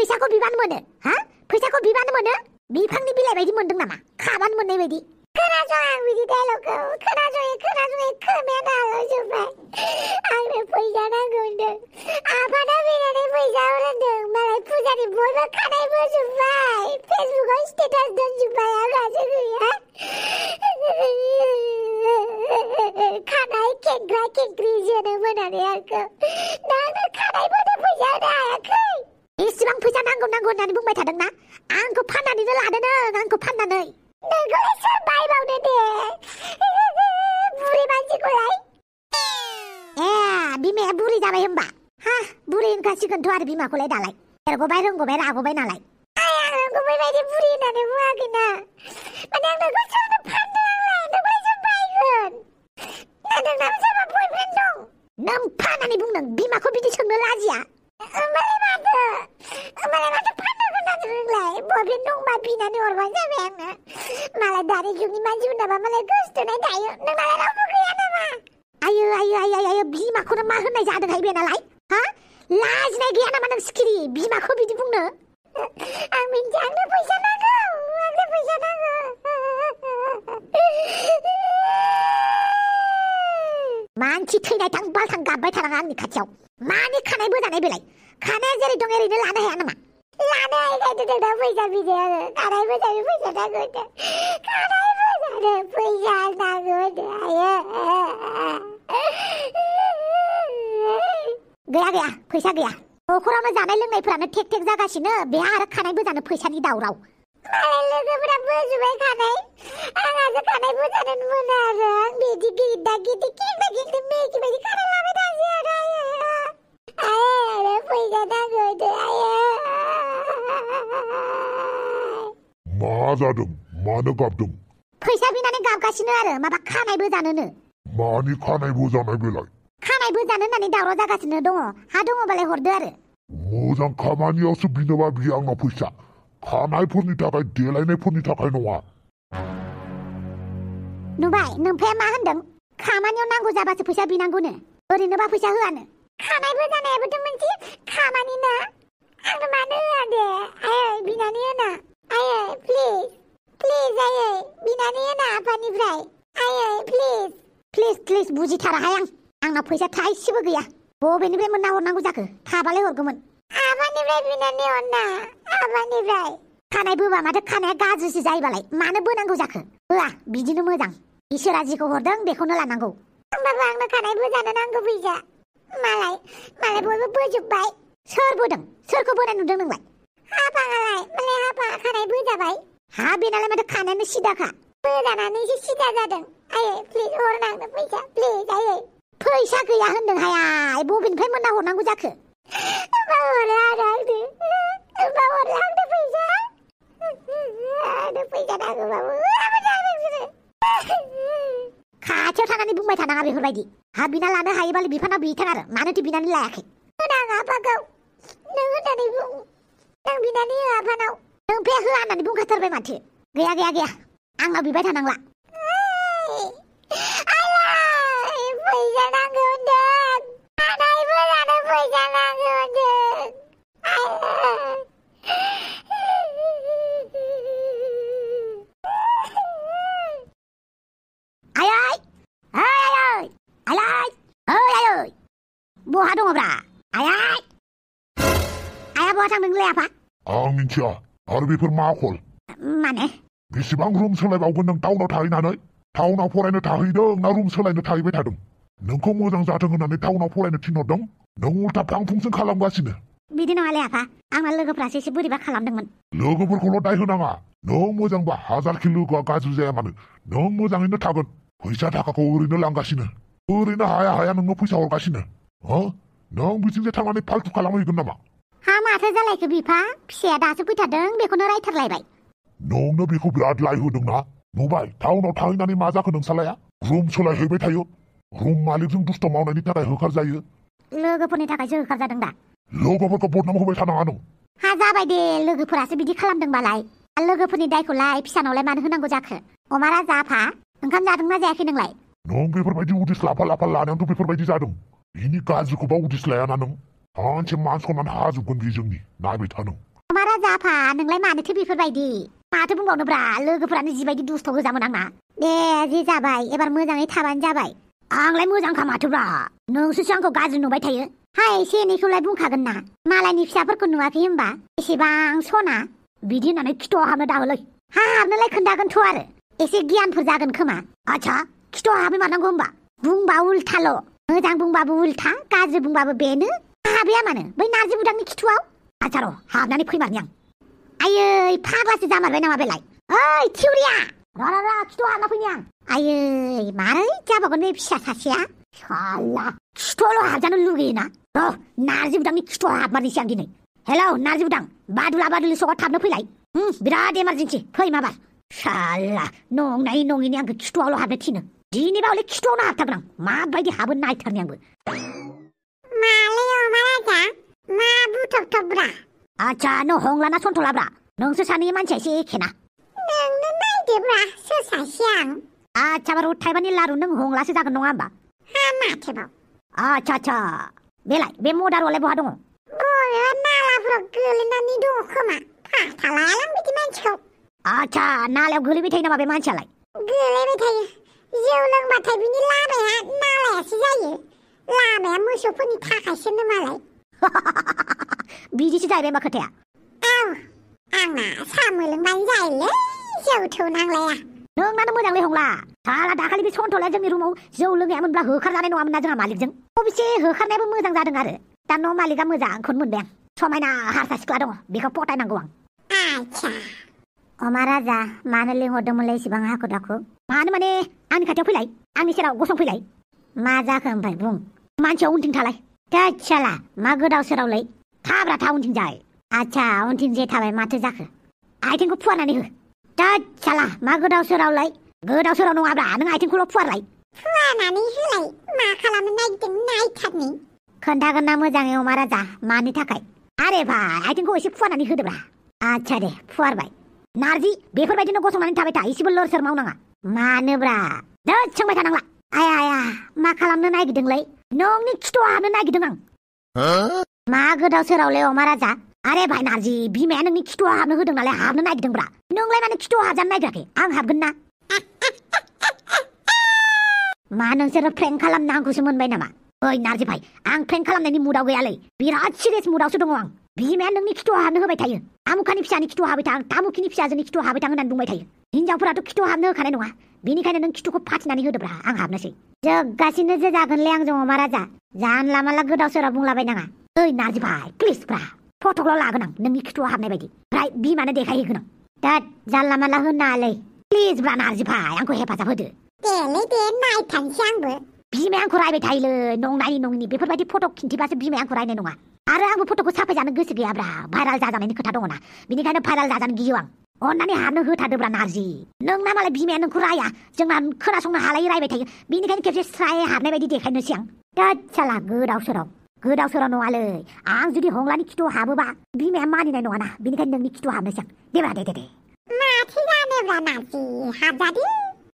फैसाखौ बिबानो मोनो हा फैसाखौ बिबानो मोनो बिफांनि बिलाइ बायदि मोनदों नामा खाबानो मोननाय बायदि खोनासं आं बिदि डायलगखौ खोनासङै खोमाया दालाजोब्बाय आंनो फैसा नांगौ होनदों आफादा फैनानै फैसा हरदों मालाय फुजानि बयबो खानाय बोजोब्बाय फेसबुकाव स्टेटास दोनजोब्बाय आंहासो गैया खानाय खेंख्रा खेंख्रि जोनो मोनानै आंखौ दा आंनो खानाय बोनो फैसा होनो हायाखै एसेबां फैसा नांगौ होननानै बुंबाय थादोंना आंखौ फाननानैनो लादो नों आंखौ फाननानै नोंखौलाय सोर बायबावनो दे बुरि मानसिखौलाय ए बिमाया बुरि जाबाय होमबा हा बुरि होनखासिगोनथ' आरो बिमाखौलाय दालाय एरग'बाय रोंग'बाय राग'बाय नालाय आं रोंग'बाय बायदि बुरि होननानै बुङाखैना माने आं नोंखौ सोरनो फाननो आंलाय नोंलाय सोर बायगोन ना नोंनाबो सोरबा बयफ्रेन्ड दं नों फाननानै बुंदों बिमाखौ बिदि सोंनो लाजिया होमबालाय माथो फाननो खोन्थादो नोंलाय बयफ्रेन्ड दंबा बिनानै हरबानो जाबाय आंनो मालाय दानि जुगनि मानसिफोरनाबा मालाय गोसथोनाय थायो नोंनालाय रावबो गैया नामा आयो बिमाखौनो मा होननाय जादोंहाय बे नालाय हा लाजिनाय गैया नामा नों सिखिरि बिमाखौ बिदि बुंनो आं मिन्थिया आंनो फैसा नांगौ मानसि थैनाय थां बालथां गाबबाय थानाङा आंनि खाथियाव मानि खानाय बोजानाय बेलाय खानाया जेरै दं ओरैनो लानो हाया नामा लानो हायैखायथ' नोंनाव फैसा बिदों आङो खानाय बोजानो फैसा नांगौ होनदों खानाय बोजानो फैसा नांगौ होनदों गैया फैसा गैया न'खरावनो जानाय लोंनायफोरानो टेक जागासिनो बेहा आरो खानाय बोजानो फैसानि दावराव मालाय लोगोफोरा बोजुबाय खानाय आंहासो खानाय बोजानो मोना आरो आं बिदि गिदा गिदि खेंदा खेंदि मेगि बायदि खानाय लाबाय थासै आरो फैसा नांगौ होनदों मा जादों मानो गाबदों फैसा बिनानै गाबगासिनो आरो माबा खानाय बोजानोनो मानि खानाय बोजानाय बेलाय खानाय बोजानो होननानै दावराव जागासिनो दङ हा दङबालाय हरदो आरो मोजां खामानियावसो बिनोबा बियो आंनाव फैसा खानायफोरनि थाखाय देलायनायफोरनि थाखाय नङा नुबाय नोमफाया मा होनदों खामानियाव नांगौ जाबासो फैसा बिनांगौनो ओरैनोबा फैसा होआनो खानाय बोजानायाबोथ' मोनसे खामानि ना आंनो मानो होआ दे आयै बिनानै होना आयै प्लिज आयै बिनानै होना आफानिफ्राय आयै प्लिज बुजिथाराहाय आंनाव फैसा थाइसेबो गैया बबेनिफ्राय मोनना हरनांगौ जाखो थाबालाय हरगौमोन आफानिफ्राय बिनानै हरना आफानिफ्राय खानाय बोबा माथो खानाया गाज्रिसो जायोबालाय मानो बोनांगौ जाखो होआ बिदिनो मोजां इसोरा जिखौ हरदों बेखौनो लानांगौ होमबाबो आंनो खानाय बोजानो नांगौ फैसा मालाय बयबो बोजोब्बाय सोर बोदों सोरखौ बोनाय नुदों नोंलाय हाफाङालाय मालाय हाफा खानाय बोजाबाय हा बेनालाय माथो खानायानो सिदाखा बोजानानैसो सिदा जादों आयै प्लिज हरना आंनो फैसा प्लिज आयै फैसा गैया होनदोंहाय आइ बबेनिफ्राय मोनना हरनांगौ जाखो होमबा हरला आरो आंनो फैसा नांगौबाबो खाथियाव थानानै बुंबाय थानाङा बेफोरबायदि हा बिना लानो हायोबालाय बिफानाव बिथां आरो मानोथो बिनानै लायाखै होनाङा आफाखौ नों होननानै बुं नों बिनानै हो आफानाव नों बे होआ होननानै बुंखाथारबाय माथो गैया आंनाव बिबाय थानांला फैसा नांगौ होनदों खानायबो लानो फैसा नांगौ होनदों आयै बहा दङब्रा आया बहा थांदों नोंलाय आफा आं मिन्थिया आरो बेफोर मा आखल माने बेसेबां रुम सोलायबावगोन नों टाउनाव थाहैनानै टाउनाव फरायनो थाहैदों ना रुम सोलायनो थाहैबाय थादों नोंखौ मोजां जाथों होननानै टाउनाव फरायनो थिनहरदों नों उल्था फांफुंसो खालामगासिनो बिदि नङालै आफा आंना लोगोफ्रासो एसे बोरैबा खालामदोंमोन लोगोफोरखौल' दाय होनाङा नों मोजांबा हाजारखि लोगोआ गाज्रि जाया मानो नों मोजाङैनो थागोन फैसा थाखाखौ ओरैनो लांगासिनो ओरैनो हाया नोंनो फैसा हरगासिनो नों बिथिंजाय थांनानै फाल्तु खालामहैगोन नामा हा माथो जालायखो बिफा फिसाया दासो फैथारदों बेखौनो रायथारलायबाय नोंनो बेखौ बिराद लाय होदोंना नुबाय टाउनाव थाहैनानै मा जाखो नोंसालाया रुम सोलायहैबाय थायो रुम मालिकजों दुस्थ' मावनायनि थाखाय होखारजायो लोगोफोरनि थाखायसो होखारजादों दा लोगोफोरखौ बदनाम होबाय थानाङा नों हा जाबाय दे लोगोफोरासो बिदि खालामदोंबालाय लोगोफोरनि दायखौलाय फिसानावलाय मानो होनांगौ जाखो अमा राजा आफा ओंखाम जादोंना जायाखै नोंलाय नों बेफोरबायदि उदिस लाफा लानायावथ' बेफोरबायदि जादों बिनि गाज्रिखौबा उदिस लायाना नों सानसे मान सनमान हाजोबगोन बे जोंनि नायबाय था नों अमा राजा आफा नोंलाय मानोथो बेफोरबायदि माथो बुंबावनोब्रा लोगोफोरानो जिबायदि दुस्थ' गोजामोन आंना दे जे जाबाय एबार मोजाङै थाबानो जाबाय आंलाय मोजांखा माथोब्रा नोंसोसो आंखौ गाज्रि नुबाय थायो हाय एसे एनैखौलाय बुंखागोन ना मालायनि फिसाफोरखौ नुवाखै होमबा एसेबां सना बिदि होननानै खिथुआव हाबनो दाहोलै हाबनोलाय खोन्थागोनथ' आरो एसे गियानफोर जागोन खोमा आच्छा खिथुआव हाबै मारनांगौ होमबा बुंबा उल्थाल' मोजां बुंबाबो उल्था गाज्रि बुंबाबो बेनो हाबैया मानो बै नार्जि बुदांनि खिथुआव आच्छा र' हाबनानै फैमारनि आं आयै फाग्लासो जामारबाय नामा बेलाय ओइ थिउरिया र' खिथुआव हाबना फैनि आं आयै मारै जाबावगोन बे फिसा सासेया साला खिथुआवल' हाबजानो लुगैयोना र' नार्जि बुदांनि खिथुआव हाबमारनोसै आं दिनै हेलौ नार्जि बुदां बादुला बादुलि सका थाबनो फैलाय बिराद इमारजेन्सि फै माबार साला नंनाय नङिनि आंखौ खिथुआवल' हाबनो थिनो दिनैबा हले खिथुआवनो हाबथारगोन आं माबायदि हाबो नायथारनि आंबो मालै अमा राजा मा बुथबथब्रा आच्छा नों हंलाना सन्थलाब्रा नोंसो सानै मानसिया एसे एखेना नोंनो नायदोब्रा सोर सासे आं आच्छा बारु थाइबानि लारु नों हंलासो जागोन नङा होमबा हा माथोबाव आच्छा बेलाय बे मदारआलाय बहा दङ बबेबा नालाफोराव गोलैनानै दङ खोमा फाथा लायालां बिदि मानसिखौ आच्छा नालायाव गोलैबाय थायो नामा बे मानसियालाय गोलैबाय थायो जौ लोंबाथाय बिनि लामाया नालायासो जायो लामाया मोसौफोरनि थाखायसोनो मालाय बिदिसो जाहैबाय मा खोथाया औ आंना सामो लोंबानो जायोलै जौ थौ नांलाया नोंनानो मोजांलै हंला साला दाखालि बे सन्थलाया जोंनि रुमाव जौ लोङामोनब्ला होखारजानाय नङामोन ना जोंहा मालिकजों अबेसे होखारनायाबो मोजां जादों आरो दा न' मालिकआ मोजांखौनो मोनबाय आं समायना हारसा सिख्ला दङ बेखौ पटायनांगौ आं आच्छा अमा राजा मानो लिंहरदोंमोनलाय इसिबां हाखु दाखु मानो माने आंनि खाथियाव फैलाय आंनि सेराव गसंफैलाय मा जाखो ओमफ्राय बुं मानसिया उनथिं थालाय साला मा गोदाव सोरावलै थाब्रा था उनथिंजाय आच्छा उनथिंजाय थाबाय माथो जाखो आथिंखौ फुवारनानै हो साला मा गोदाव सोरावलाय गोदाव सोराव नङाब्रा नों आथिंखौल' फुवारलाय फुवारनानै होलाय मा खालामनो नागिरदों नायथारनि खोन्थागोन ना मोजाङै अमा राजा मानि थाखाय आरे भाई आथिंखौ एसे फुवारनानै होदोब्रा आच्छा दे फुवारबाय नार्जि बेफोरबायदिनो गसंनानै थाबाय था एसेबो लोर सोर मावनाङा मानोब्रा सोंबाय थानांला आया मा खालामनो नागिरदोंलै नोंनि खिथुआव हाबनो नागिरदों आं मा गोदाव सोरावलै अमा राजा आरे भाई नार्जि बिमाया नोंनि खिथुआव हाबनो होदों नालाय हाबनो नागिरदोंब्रा नोंलाय माने खिथुआव हाबजानो नागिराखै आं हाबगोन ना मा नोंसोरो प्रेंक खालामनो आंखौसो मोनबाय नामा ओइ नार्जि भाई आं प्रेंक खालामनायनि मुडाव गैयालै बिराद सिरियास मुडावसो दङ आं बिमाया नोंनि खिथुआव हाबनो होबाय थायो आमुखानि फिसानि खिथुआव हाबाय थां तामुखिनि फिसाजोनि खिथुआव हाबाय थां होननानै बुंबाय थायो हिनजावफोराथ' खिथुआव हाबनो होखानाय नङा बेनिखायनो नों खिथुखौ फाथिनानै होदोब्रा आं हाबनोसै जोगासिनो जे जागोनलै आंजों अमा राजा जानला मानला गोदाव सोराव बुंलाबायनाङा ओइ नार्जि भाई प्लिज ब्रा फटकल' लागोन आं नोंनि खिथुआव हाबनाय बायदि ओमफ्राय बिमानो देखायहैगोन आं दा जानला मानला होनालै प्लिज ब्रा नार्जि भाई आंखौ हेफाजाब होदो देलै दे नायथानसै आंबो बिमाया आंखौ रायबाय थायोलै नंनायनि नङिनि बेफोरबायदि फटक खिन्थिबासो बिमाया आंखौ रायनाय नङा आरो आंबो फटकखौ साफायजानो गोसो गैयाब्रा भाइराल जाजानायनि खोथा दङना बिनिखायनो भाइराल जाजानो गियो आं अन्नानै हाबनो होथारदोब्रा नार्जि नोंना मालाय बिमाया नोंखौ राया जोंना खोनासंनो हालायै रायबाय थायो बिनिखायनो खेबसे स्राय हाबनाय बायदि देखायनोसै आं साला गोदाव सोराव नङालै आं जुदि हंलानि खिथुआव हाबोबा बिमाया मानिनाय नङाना बिनिखायनो नोंनि खिथुआव हाबनोसै आं देब्रा दे माथो जानोब्रा नार्जि हाबजादो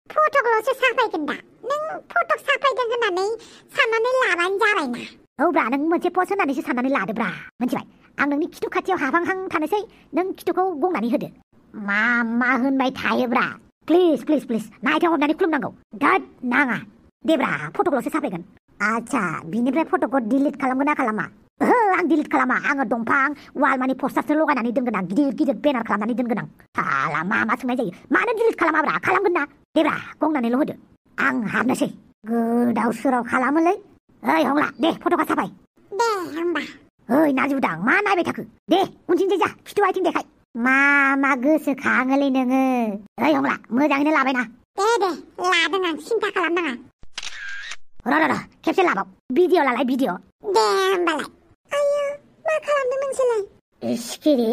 फटकल'सो साफायगोन दा नों फटक साफायदों होननानै साननानै लाबानो जाबायना औब्रा नों मोनसे पस्ट होनानैसो साननानै लादोब्रा मिथिबाय आं नोंनि खिथु खाथियाव हाबहांहां थानोसै नों खिथुखौ गंनानै होदो मा होनबाय थायोब्रा प्लिज नायथाव हरनानै खुलुमनांगौ नाङा देब्रा फटकल'सो साफायगोन आच्छा बिनिफ्राय फटकखौ डिलिट खालामगोन ना खालामा ओहो आं डिलिट खालामा आङो दंफां वाल मानि पस्टारसो लगायनानै दोनगोन आं गिदिर बेनार खालामनानै दोनगोन आं साला मा सोंनाय जायो मानो डिलिट खालामाब्रा खालामगोन ना देब्रा गंनानैल' होदो आं हाबनोसै गोदाव सोराव खालामोलै ओइ हंला दे फटका साफाय दे होमबा ओइ नार्जि बुदां मा नायबाय थाखो दे उनथिंजाय जा खिथु आथिं देखाय मा गोसोखाङोलै नोङो ओइ हंला मोजाङैनो लाबायना दे लादों आं सिन्था खालामनाङा र खेबसे लाबाव भिडिअ लालाय भिडिअ दे होमबालाय आयौ मा खालामदों नोंसोरलाय सिखिरि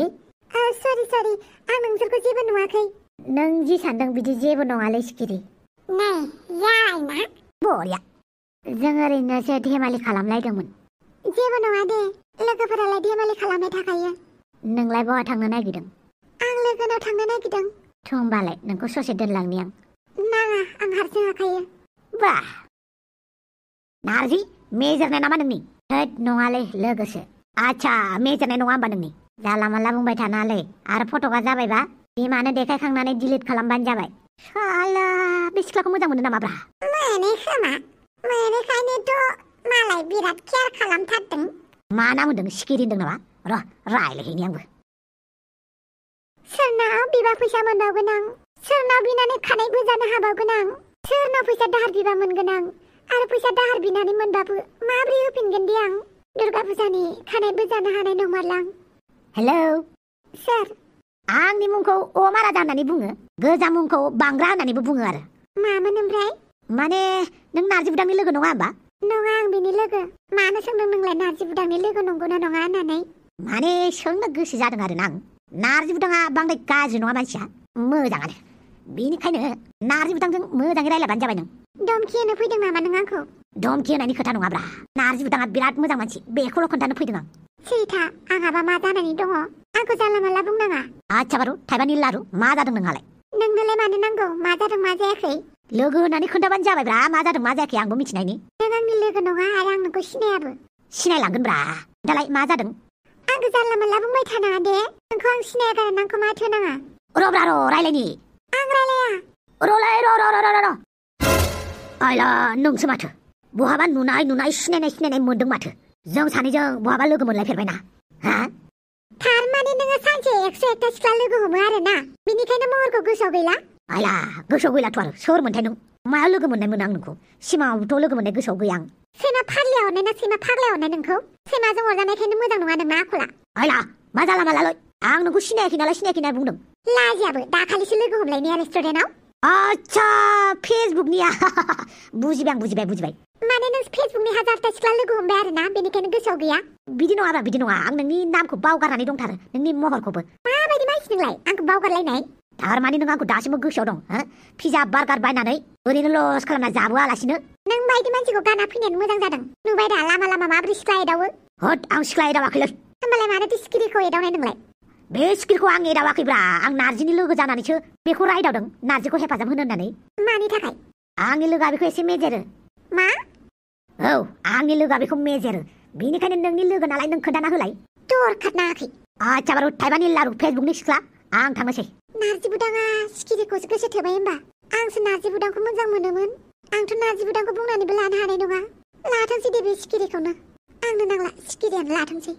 सरि आं नोंसोरखौ जेबो नुवाखै नों जि सानदों बिदि जेबो नङालै सिखिरि नै जाबायना बरिया जों ओरैनोसो धेमालि खालामलायदोंमोन जेबो नङा दे लोगोफोरालाय धेमालि खालामबाय थाखायो नोंलाय बहा थांनो नागिरदों आं लोगोनाव थांनो नागिरदों होमबालाय नोंखौ ससे दोनलांनि आं नाङा आं हारसिं हाखायो बाह नार्जि मेजरनाय नामा नोंनि नङालै लोगोसो आच्छा मेजरनाय नङा होमबा नोंनि जाला माला बुंबाय थानाङालै आरो फटकआ जाबायबा बिमानो देखायखांनानै डिलिट खालामबानो जाबाय साला बे सिख्लाखौ मोजां मोनो नामाब्रा मोनो खोमा मोनोखायनोथ' मालाय बिराद केयार खालामथारदों मा नाम होनदों सिखिरि होनदों नामा र' रायलायहैनि आंबो सोरनाव बिबा फैसा मोनबावगोन आं सोरनाव बिनानै खानायबो जानो हाबावगोन आं सोरनाव फैसा दाहार बिबा मोनगोन आं आरो फैसा दाहार बिनानै मोनबाबो माब्रै होफिनगोन दे आं दुर्गा फुजानि खानायबो जानो हानाय नंमारलां हेलौ सोर आंनि मुंखौ अमाराजा होननानै बुङो गोजा मुंखौ बांग्रा होननानैबो बुङो आरो मामोन ओमफ्राय माने नों नार्जि बुदांनि लोगो नङा होमबा नङा आं बिनि लोगो मानो सोंदों नोंलाय नार्जि बुदांनि लोगो नंगौना नङा होननानै माने सोंनो गोसो जादों आरो आं नार्जि बुदाङा बांद्राय गाज्रि नङा मानसिया मोजाङानो बेनिखायनो नार्जि बुदांजों मोजाङै रायलायबानो जाबाय नों धमकि होनो फैदों नामा नों आंखौ धमकि होनायनि खोथा नङाब्रा नार्जि बुदाङा बिराद मोजां मानसि बेखौल' खोन्थानो फैदों आं सैथा आंहाबा मा जानानै दङ आंखौ जानला मानला बुंनाङा आच्छा बारु थाइबानि लारु मा जादों नोंहालाय नोंनोलाय मानो नांगौ मा जादों मा जायाखै लोगो होननानै खोन्थाबानो जाबायब्रा मा जादों मा जायाखै आंबो मिथिनायनि नों आंनि लोगो नङा आरो आं नोंखौ सिनायाबो सिनायलांगोनब्रा दालाय मा जादों आंखौ जानला मानला बुंबाय थानाङा दे नोंखौ आं सिनायागारा आंखौ माथो होनाङा र'ब्रा र' रायलायनि आं रायलाया र'लाय र' आइला नोंसो माथो बहाबा नुनाय सिनायनाय मोनदों माथो जों सानैजों बहाबा लोगो मोनलायफेरबायना हा थारमाने नोङो सानसे 101ता सिख्ला लोगो हमो आरोना बेनिखायनो महरखौ गोसोआव गैला आइला गोसोआव गैलाथ' आरो सोर मोनथाय नों मायाव लोगो मोननाय मोनो आं नोंखौ सिमाङावथ' लोगो मोननाय गोसोआव गैया आं सैमा फाग्लाया हरनाय ना सैमा फाग्लाया हरनाय नोंखौ सैमाजों अरजानायखायनो मोजां नङा नोंना आखला आइला मा जाला मालालै आं नोंखौ सिनायाखै नालाय बुंदों लाजियाबो दाखालिसो लोगो हमलायनाया रेस्टुरेन्टाव आच्छा फेसबुकनिया बुजिबाय माने नों फेसबुकनि 1000ता सिख्ला लोगो हमबाय आरोना बेनिखायनो गोसोआव गैया बिदि नङा आं नोंनि नामखौ बावगारनानै दंथारो नोंनि महरखौबो माबायदि मानसि नोंलाय आंखौ बावगारलायनाय थारमाने नों आंखौ दासिमबो गोसोआव दं हो पिज्जा बार्गार बायनानै ओरैनो लस खालामना जाबोआलासिनो नों बायदि मानसिखौ गाना फैनायानो मोजां जादों नुबाय दा लामा माब्रै सिख्ला एदावो हट आं सिख्ला एदावाखैलै होमबालाय मानोथो सिखिरिखौ एदावनाय नोंलाय बे सिखिरिखौ आं एदावाखैब्रा आं नार्जिनि लोगो जानानैसो बेखौ रायदावदों नार्जिखौ हेफाजाब होनो होननानै मानि थाखाय आंनि लोगोआ बेखौ एसे मेजेरो मा औ आंनि लोगोआ बेखौ मेजेरो बेनिखायनो नोंनि लोगो नालाय नों खोन्थाना होलाय दर खारनाङाखै आच्छा बारु थाइबानि लारु फेसबुकनि सिख्ला आं थांनोसै नार्जि बुदाङा सिखिरिखौसो गोसो थोबाय होमबा आंसो नार्जि बुदांखौ मोजां मोनोमोन आंथ' नार्जि बुदांखौ बुंनानैबो लानो हानाय नङा लाथोंसै दे बे सिखिरिखौनो आंनो नांला सिखिरियानो लाथोंसै